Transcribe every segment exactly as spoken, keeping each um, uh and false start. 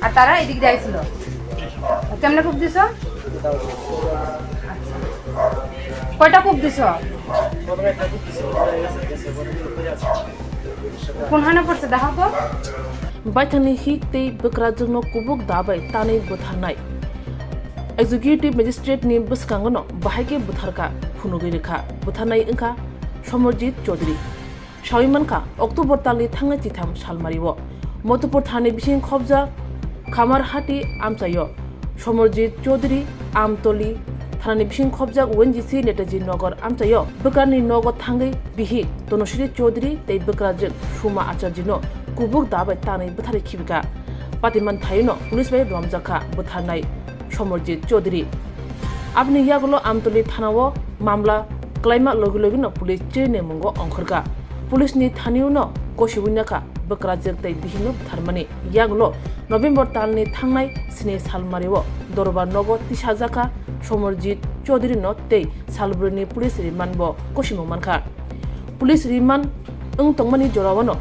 আর তারা এদিক দিয়ে আইছিল। কেমনে কূপ দিছো? আচ্ছা। কয়টা কূপ দিছো? কোন হানে পড়ছে, দেখাও তো। Baithangni hik tei bwkrajwkno kubuk da bai tanwi bwtharnai. Executive Magistrate ni bwskango no bahai khe bwtharkha, phunugwi rwkha. Bwtharnai wngkha Somarjit Chaudhary. Sawi mankha, October talni thangnai chitham salmario Motupur thanani bising khopjak Khamarhati amchaio Somarjit Chaudhary, Amtoli thanani bising khopjak W N G C Netaji Nagar amchaio bwkrani nogo thangwi bihik Tanusri Chaudhary tei bwkrajwk Suma Acharjino kubuk da bai tanwi bwtharwi khibikha. Patiman thaino police bai romjakha bwtharnai Somarjit Chaudhary. Aboni yagulo Amtoli thanao mamla klaima logi logino police chirinamungo ongkhorkha. Police ni thanio no gosiwi nakha bwkrajwk tei bihikno butharmani. Yagulo November talni thangnai sini salmario Dorbar nogo tisajakha Somarjit Chaudhary no tei salbrwini police remand bo gosimo mankha. Police remand wng tongmani jorao no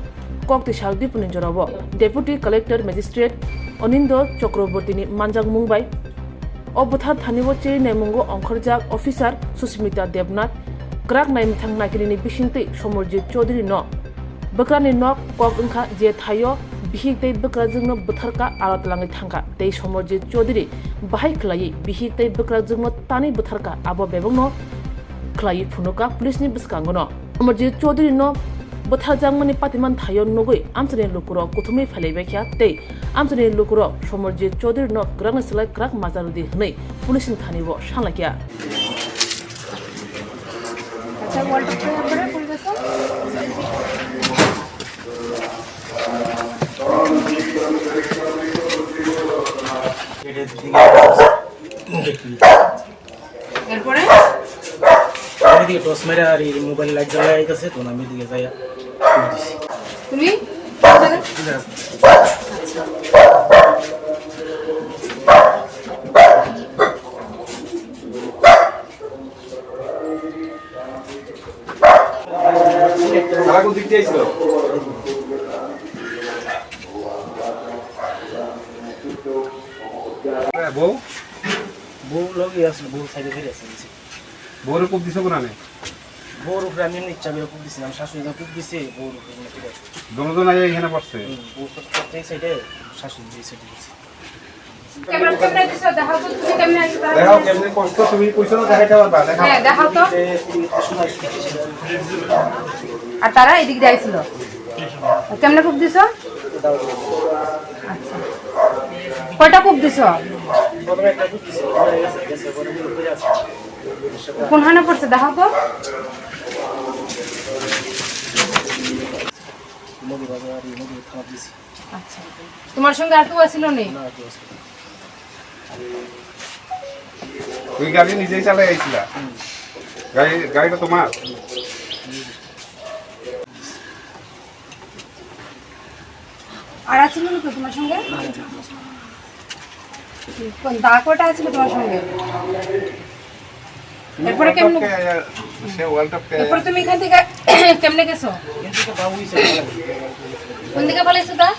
kok twi sal dipuni jorao Deputy Collector Magistrate Onindo Chakrabortini manjakmung bai o bwthar thanio chiri naimungo ongkhorjak officer Susmita Debnath kwrak naimwthang naikinini bisingtwi Somarjit Chaudhary no bwkrani nok kok wngkha je thaio bihik tei bwkrajwkno bwtharkha aro twlangwi thangkha tei Somarjit Chaudhary bahai khwlaiwi bihik tei bwkrajwkno tanwi bwtharkha abo bebakno khwlaiwi phunukha police ni bwskango no. Amarjit Chaudhary no bwtharjakmani patiman thaio nugwi amchaini lukurok kuthumwi phailaibaikha tei amchaini lukurok Somarjit Chaudhary no kwrakni slai kwrak maja rwdi hwnwi police ni thani bo sanlaikha. এরপরে? আমি এদিকে টর্চ মারা আর এই mobile light জ্বালায় আইতাছে, তখন আমি এদিকে যাইয়া ফুক দিছি। তুমি? আচ্ছা। তারা কোন দিক দিয়ে আইছিল? হ্যাঁ, বউ? বউ লগে আছে, বউ সাইডে ফিরে আছে, নিচে। বউরে কোপ দিছো কোনানে? বউর উপরে আমি এমনি ইচ্ছা করে কোপ দিছিলাম, শাশুড়ি যখন কোপ দিছে, বউর উপরে এমনি ফিরে আছে। দুজন আগে এখানে পড়ছে? হুম, বউ তো পড়ছে এই সাইডে, শাশুড়ি এই সাইডে গেছে। ক্যামেরা, ক্যামেরা দিছো, দেখাও তো তুমি কেমনে আছো, তারা দেখাও, কেমনে? কেমনে কষ্ট তুমি কইছো না, দেখাইতে পারবা, দেখাও। হ্যাঁ, দেখাও তো। আর তারা এদিক দিয়ে আইছিল। কেমনে কোপ দিছো? আচ্ছা। কয়টা কোপ দিছো? কোন হানে পড়ছে? দেখাও তো। আচ্ছা। তোমার সঙ্গে আর কেউ আসিল নি? না, আর কেউ আসিল না। তুই গাড়ি নিজেই চালাই আইছিলা? হুম। গাড়ি, গাড়িটা তোমার? আর আছিল না কেউ তোমার সঙ্গে? কোন দা কটা আছিল তোমার সঙ্গে? এরপরে কেমনে? সে ওয়ার্ল্ড কাপ কে এরপরে তুমি এখান থেকে কেমনে গেছো? কোন দিকে পালাইছো দা?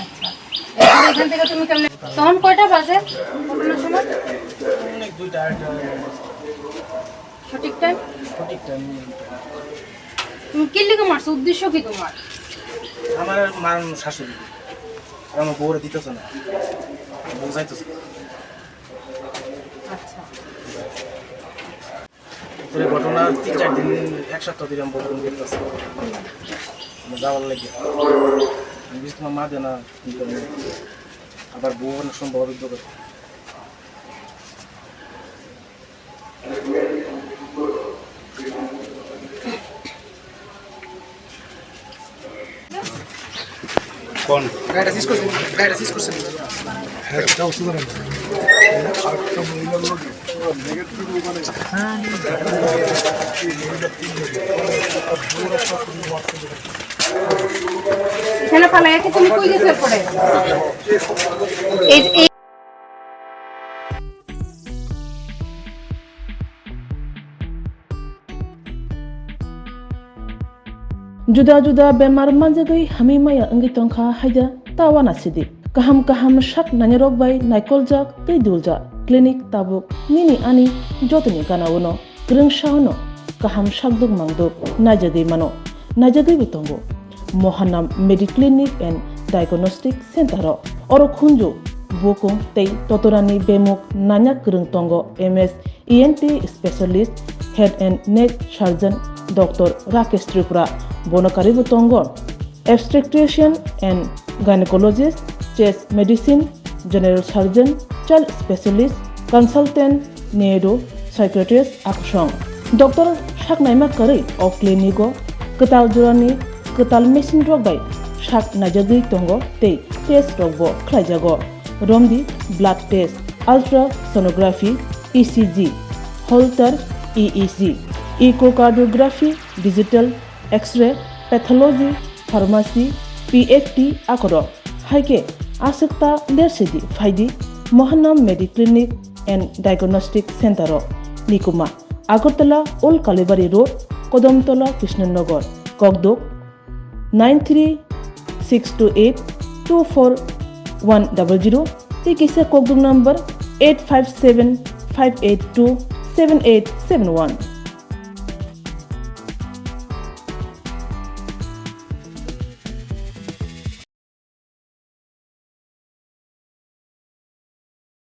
আচ্ছা। এরপরে এখান থেকে তুমি কেমনে? তখন কয়টা বাজে ঘটনার সময়? অনেক দুইটা, আড়াইটা। সঠিক টাইম? সঠিক টাইম। তুমি কি লিগে মারছো? উদ্দেশ্য কি তোমার? আমার মারানো শাশুড়ি। আর আমার বউরে দিতেছে না। বউ যাইতেছে না। আচ্ছা। পরে ঘটনা তিন চার দিন, এক সপ্তাহ ধরে আমি বউরে ফোন করতেছি। আমার যাওয়ার লাগে। আমি বুঝি তোমার মা দেয় না, কি করবো? আবার বউ অনেক সময় বকাবকি করে। কোন? গাড়িটা সিজ করছেন, গাড়িটা সিজ করছেন। হ্যাঁ, এটা অসুবিধা নেই। এখানে ফালাই রেখে তুমি কই গেছো এরপরে? এই, এই Juda juda bemar manjagwi hamwi maya wngwi tongkha haida ta uanasidi. Kaham kaham sak nainarok bai naikoljak tei duljak clinic tabuk nini ani jotoni gana-o no kwrwngsa-o no kaham sakduk mangduk naijagwi mano, naijagwibo tongo. Mohanam Mediclinic and Diagnostic Center-o oro khunju, bukung tei totorani bemuk nanya kwrwng tongo M S E N T specialist, head and neck surgeon Doctor Rakesh Tripura, bono karwibo tongo obstetrician and gynecologist, chest medicine, general surgeon, child specialist, consultant, neuro psychiatrist akusong. Doctor saknaima kwrwi o clinic-o kwtal jorani kwtal machine rok bai sak naijagwi tongo tei test rokbo khlaijago. Romdi blood test, ultrasonography, E C G, Holter E E G, echocardiography, digital X-ray, pathology, pharmacy, P F T akorok. Hai khe aswk ta lersidi phaidi Mohanam Mediclinic and Diagnostic Center-o. Nikuma, Agartala Old Kalibari Road, Kodamtola, Krishnanagar, Kokduk, nine three six two eight two four one double zero, tei kisa kokduk number eight five seven five eight two seven eight seven one.